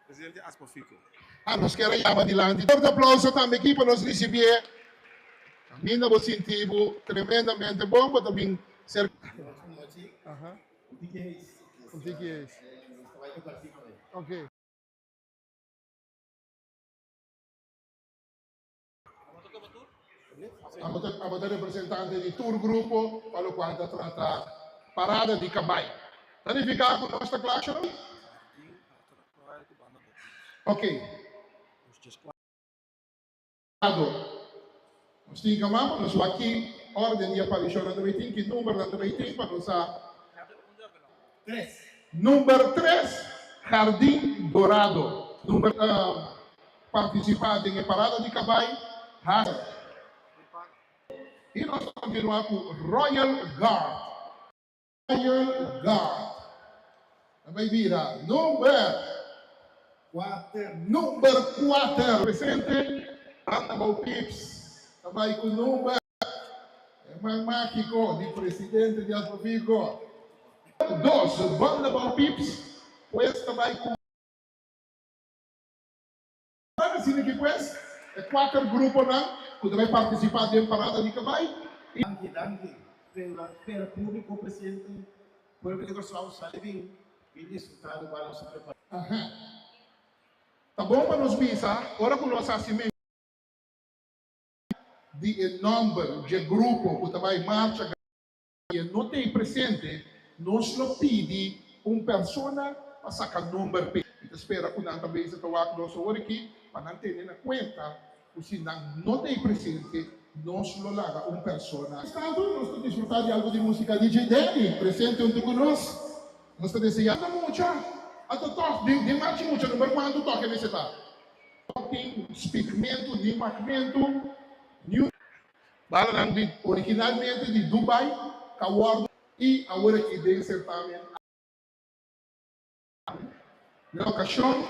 Presidente Aspofico. Ah, nos kier a yama dilanti. Fuerte aplauso tambe aki pa nos ricibié. Caminda bo sinti bo tremendamente bon, bo ta bin ser. Aha. Un tiki hees. Ok. Abo ta, abo ta representante di tur grupo pa locual ta trata parada di cabai. Ta nifica cu nos ta cla, Sharon? Ok. Nos tin cama pa nos wak ki orden di aparicionnan ta bay tin, ki numbernan ta bay tin pa nos sa. Number tres, Jardín Dorado. Number. Partisipá den e parada di kabai Hazel. I nos ta kontinuá ku Royal Guard. Royal Guard ta bai bira number kuater. Number kuater presente Banda Bou Pips ta bai ku number e man mágiko di presidente di Asbofico. Dos Banda Bou Pips pues ta bai ku. Asina ki pues, e kuater gruponan ku ta bai partisipá den parada di kabai i. Danki, danki. Pero pero públiko presente, pueblo di Kòrsou sali bin, bin disfrutá di kual nos a prepará. Aha. Ta bon pa nos bisa ora ku nos hasi menshon di e nòmber dje grupo ku ta bai marcha i e no ta ei presente, nos lo pidi un persona pa saka nomber p'e. Mi ta spera ku nan ta bezig ta wak nos awor aki pa nan tene na kuenta ku si nan no ta ei presente, nos lo laga un persona. Mientras tanto, nos ta disfruta di algu di musika DJ Danny presente huntu ku nos. Nos ta desea. Anda mucha a ta tòg den den marchi mucha number kuantu tòg e mester ta. No tin spikmentu ni makmentu ni. Balanan di originalmente di Dubai ta wordo y awor aki den certamen aki. Na ocasion.